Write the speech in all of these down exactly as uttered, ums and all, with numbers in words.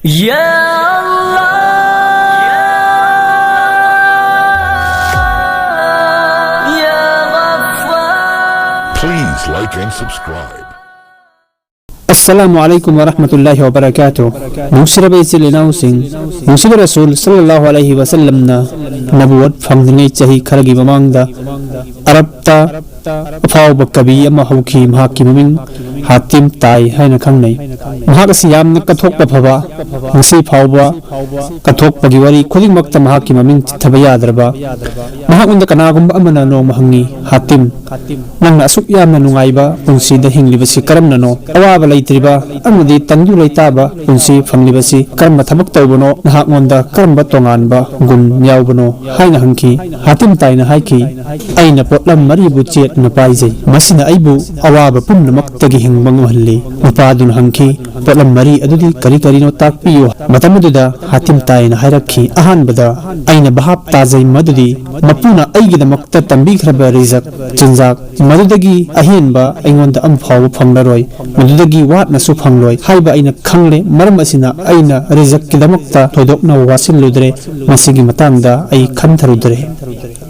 Ya Allah, Ya Ghaffar. Please like and subscribe. Assalamu alaikum wa rahmatullahi wa barakatuh. ꯅꯨꯡꯁꯤꯔꯕ ꯏꯆꯤꯜ ꯏꯅꯥꯎꯁꯤꯡ, ꯅꯨꯡꯁꯤꯕ ꯔꯁꯨꯜ ꯁꯜꯂꯜꯂꯥꯍꯨ ꯑꯂꯩꯍꯤ ꯋꯥꯁꯜꯂꯝꯅ ꯅꯕꯨꯋꯠ ꯐꯪꯗ꯭ꯔꯤꯉꯩ ꯆꯍꯤ ꯈꯔꯒꯤ ꯃꯃꯥꯡꯗ ꯑꯔꯕꯇ ꯑꯐꯥꯎꯕ ꯀꯕꯤ ꯑꯃ ꯍꯧꯈꯤ꯫ ꯃꯍꯥꯛꯀꯤ ꯃꯃꯤꯡ ꯍꯥꯇꯤꯝ ꯇꯥꯏ ꯍꯥꯏꯅ ꯈꯪꯅꯩ꯫ ꯃꯍꯥꯛ ꯑꯁꯤ ꯌꯥꯝꯅ ꯀꯠꯊꯣꯛꯄ ꯐꯕ, ꯉꯁꯤ ꯐꯥꯎꯕ ꯀꯠꯊꯣꯛꯄꯒꯤ ꯋꯥꯔꯤ ꯈꯨꯗꯤꯡꯃꯛꯇ ꯃꯍꯥꯛꯀꯤ ꯃꯃꯤꯡ ꯆꯤꯠꯊꯕ ꯌꯥꯗ꯭ꯔꯕ꯫ ꯃꯍꯥꯛꯉꯣꯟꯗ ꯀꯅꯥꯒꯨꯝꯕ ꯑꯃꯅ ꯅꯣꯡꯃ ꯍꯪꯉꯤ, "ꯍꯥꯇꯤꯝ, ꯅꯪꯅ ꯑꯁꯨꯛ ꯌꯥꯝꯅ ꯅꯨꯡꯉꯥꯏꯕ ꯄꯨꯟꯁꯤꯗ ꯍꯤꯡꯂꯤꯕꯁꯤ ꯀꯔꯝꯅꯅꯣ? ꯑꯋꯥꯕ ꯂꯩꯇ꯭ꯔꯤꯕ ꯑꯃꯗꯤ ꯇꯪꯗꯨ ꯂꯩꯇꯥꯕ ꯄꯨꯟꯁꯤ ꯐꯪꯂꯤꯕꯁꯤ ꯀꯔꯝꯕ ꯊꯕꯛ ꯇꯧꯕꯅꯣ? ꯅꯍꯥꯛꯉꯣꯟꯗ ꯀꯔꯝꯕ ꯇꯣꯉꯥꯟꯕ ꯒꯨꯟ ꯌꯥꯎꯕꯅꯣ?" ꯍꯥꯏꯅ ꯍꯪꯈꯤ꯫ ꯍꯥꯇꯤꯝ ꯇꯥꯏꯅ ꯍꯥꯏꯈꯤ, "ꯑꯩꯅ ꯄꯣꯠꯂꯝ ꯃꯔꯤꯕꯨ ꯆꯦꯠꯅ ꯄꯥꯏꯖꯩ꯫ ꯃꯁꯤꯅ ꯑꯩꯕꯨ ꯑꯋꯥꯕ ꯄꯨꯝꯅꯃꯛꯇꯒꯤ ꯍꯤꯡꯕ ꯉꯝꯍꯜꯂꯤ꯫" ꯅꯨꯄꯥꯗꯨꯅ ꯍꯪꯈꯤ, "ꯄꯣꯠꯂꯝ ꯃꯔꯤ ꯑꯗꯨꯗꯤ ꯀꯔꯤ ꯀꯔꯤꯅꯣ? ꯇꯥꯛꯄꯤꯌꯨ꯫" ꯃꯇꯝ ꯑꯗꯨꯗ ꯍꯥꯇꯤꯝ ꯇꯥꯏꯅ ꯍꯥꯏꯔꯛꯈꯤ, "ꯑꯍꯥꯟꯕꯗ ꯑꯩꯅ ꯚꯥꯞ ꯇꯥꯖꯩ ꯃꯗꯨꯗꯤ ꯃꯄꯨꯅ ꯑꯩꯒꯤꯗꯃꯛꯇ ꯇꯝꯕꯤꯈ꯭ꯔꯕ ꯔꯤꯖꯛ, ꯆꯤꯟꯖꯥꯛ, ꯃꯗꯨꯗꯒꯤ ꯑꯍꯦꯟꯕ ꯑꯩꯉꯣꯟꯗ ꯑꯃ ꯐꯥꯎꯕ ꯐꯪꯂꯔꯣꯏ, ꯃꯗꯨꯗꯒꯤ ꯋꯥꯠꯅꯁꯨ ꯐꯪꯂꯣꯏ ꯍꯥꯏꯕ ꯑꯩꯅ ꯈꯪꯂꯦ꯫ ꯃꯔꯝ ꯑꯁꯤꯅ ꯑꯩꯅ ꯔꯤꯖꯛꯀꯤꯗꯃꯛꯇ ꯊꯣꯏꯗꯣꯛꯅ ꯋꯥꯁꯤꯜꯂꯨꯗ꯭ꯔꯦ, ꯃꯁꯤꯒꯤ ꯃꯇꯥꯡꯗ ꯑꯩ ꯈꯟꯊꯔꯨꯗ꯭ꯔꯦ꯫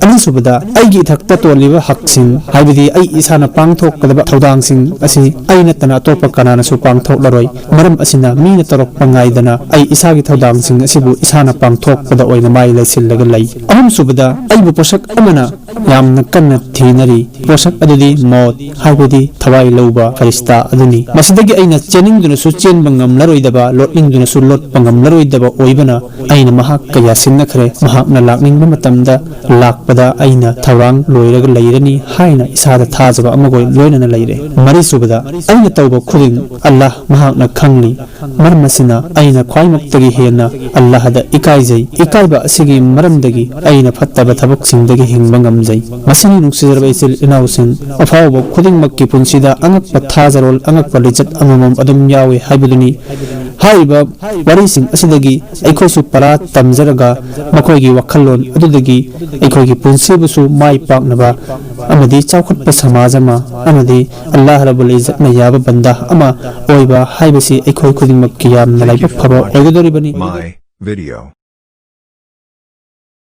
ꯑꯅꯤꯁꯨꯕꯗ, ꯑꯩꯒꯤ ꯏꯊꯛꯇ ꯇꯣꯜꯂꯤꯕ ꯍꯛꯁꯤꯡ, ꯍꯥꯏꯕꯗꯤ ꯑꯩ ꯏꯁꯥꯅ ꯄꯥꯡꯊꯣꯛꯀꯗꯕ ꯊꯧꯗꯥꯡꯁꯤꯡ ꯑꯁꯤ ꯑꯩ ꯅꯠꯇꯅ ꯑꯇꯣꯞꯄ ꯀꯅꯥꯅꯁꯨ ꯄꯥꯡꯊꯣꯛꯂꯔꯣꯏ꯫ ꯃꯔꯝ ꯑꯁꯤꯅ ꯃꯤꯅ ꯇꯧꯔꯛꯄ ꯉꯥꯏꯗꯅ ꯑꯩ ꯏꯁꯥꯒꯤ ꯊꯧꯗꯥꯡꯁꯤꯡ ꯑꯁꯤꯕꯨ ꯏꯁꯥꯅ ꯄꯥꯡꯊꯣꯛꯄꯗ ꯑꯣꯏꯅ ꯃꯥꯏ ꯂꯩꯁꯤꯜꯂꯒ ꯂꯩ꯫ ꯑꯍꯨꯝꯁꯨꯕꯗ, ꯑꯩꯕꯨ ꯄꯣꯠꯁꯛ ꯑꯃꯅ ꯌꯥꯝꯅ ꯀꯟꯅ ꯊꯤꯅꯔꯤ꯫ ꯄꯣꯠꯁꯛ ꯑꯗꯨꯗꯤ ꯃꯣꯠ, ꯍꯥꯏꯕꯗꯤ ꯊꯋꯥꯏ ꯂꯧꯕ ꯐꯔꯤꯁꯇꯥ ꯑꯗꯨꯅꯤ꯫ ꯃꯁꯤꯗꯒꯤ ꯑꯩꯅ ꯆꯦꯟꯅꯤꯡꯗꯨꯅꯁꯨ ꯆꯦꯟꯕ ꯉꯝꯂꯔꯣꯏꯗꯕ, ꯂꯣꯠꯅꯤꯡꯗꯨꯅꯁꯨ ꯂꯣꯠꯄ ꯉꯝꯂꯔꯣꯏꯗꯕ ꯑꯣꯏꯕꯅ, ꯑꯩꯅ ꯃꯍꯥꯛꯀ ꯌꯥꯁꯤꯟꯅꯈ꯭ꯔꯦ꯫ ꯃꯍꯥꯛꯅ ꯂꯥꯛꯅꯤꯡꯕ ꯃꯇꯝꯗ ꯂꯥꯛꯄꯗ ꯑꯩꯅ ꯊꯧꯔꯥꯡ ꯂꯣꯏꯔꯒ ꯂꯩꯔꯅꯤ ꯍꯥꯏꯅ ꯏꯁꯥꯗ ꯊꯥꯖꯕ ꯑꯃꯒ ꯂꯣꯏꯅꯅ ꯂꯩꯔꯦ꯫ ꯃꯔꯤꯁꯨꯕꯗ, ꯑꯩꯅ ꯇꯧꯕ ꯈꯨꯗꯤꯡ ꯑꯜꯂꯥꯍ ꯃꯍꯥꯛꯅ ꯈꯪꯂꯤ꯫ ꯃꯔꯝ ꯑꯁꯤꯅ ꯑꯩꯅ ꯈ꯭ꯋꯥꯏꯃꯛꯇꯒꯤ ꯍꯦꯟꯅ ꯑꯜꯂꯥꯍꯗ ꯏꯀꯥꯏꯖꯩ꯫ ꯏꯀꯥꯏꯕ ꯑꯁꯤꯒꯤ ꯃꯔꯝꯗꯒꯤ ꯑꯩꯅ ꯐꯠꯇꯕ ꯊꯕꯛꯁꯤꯡꯗꯒꯤ ꯍꯤꯡꯕ ꯉꯝꯖꯩ꯫ ꯃꯁꯤꯅꯤ, ꯅꯨꯡꯁꯤꯖꯔꯕ ꯏꯆꯤꯜ ꯏꯅꯥꯎꯁꯤꯡ, ꯑꯐꯥꯎꯕ ꯈꯨꯗꯤꯡꯃꯛꯀꯤ ꯄꯨꯟꯁꯤꯗ ꯑꯉꯛꯄ ꯊꯥꯖꯔꯣꯜ, ꯑꯉꯛꯄ ꯂꯤꯆꯠ ꯑꯃꯃꯝ ꯑꯗꯨꯝ ꯌꯥꯎꯏ ꯍꯥꯏꯕꯗꯨꯅꯤ꯫ ꯍꯥꯏꯔꯤꯕ ꯋꯥꯔꯤꯁꯤꯡ ꯑꯁꯤꯗꯒꯤ ꯑꯩꯈꯣꯏꯁꯨ ꯄꯔꯥ ꯇꯝꯖꯔꯒ ꯃꯈꯣꯏꯒꯤ ꯋꯥꯈꯜꯂꯣꯟ ꯑꯗꯨꯗꯒꯤ ꯑꯩꯈꯣꯏꯒꯤ ꯄꯨꯟꯁꯤꯕꯨꯁꯨ ꯃꯥꯏ ꯄꯥꯛꯅꯕ ꯑꯃꯗꯤ ꯆꯥꯎꯈꯠꯄ ꯁꯃꯥꯖ ꯑꯃ ꯑꯃꯗꯤ ꯑꯜꯂꯥꯍ ꯔꯕꯨꯜ ꯏꯖꯠꯅ ꯌꯥꯕ ꯕꯟꯗꯥ ꯑꯃ ꯑꯣꯏꯕ ꯍꯥꯏꯕꯁꯤ ꯑꯩꯈꯣꯏ ꯈꯨꯗꯤꯡꯃꯛꯀꯤ ꯌꯥꯝꯅ ꯂꯥꯏꯕꯛ ꯐꯕ ꯑꯣꯏꯒꯗꯧꯔꯤꯕꯅꯤ꯫ My video.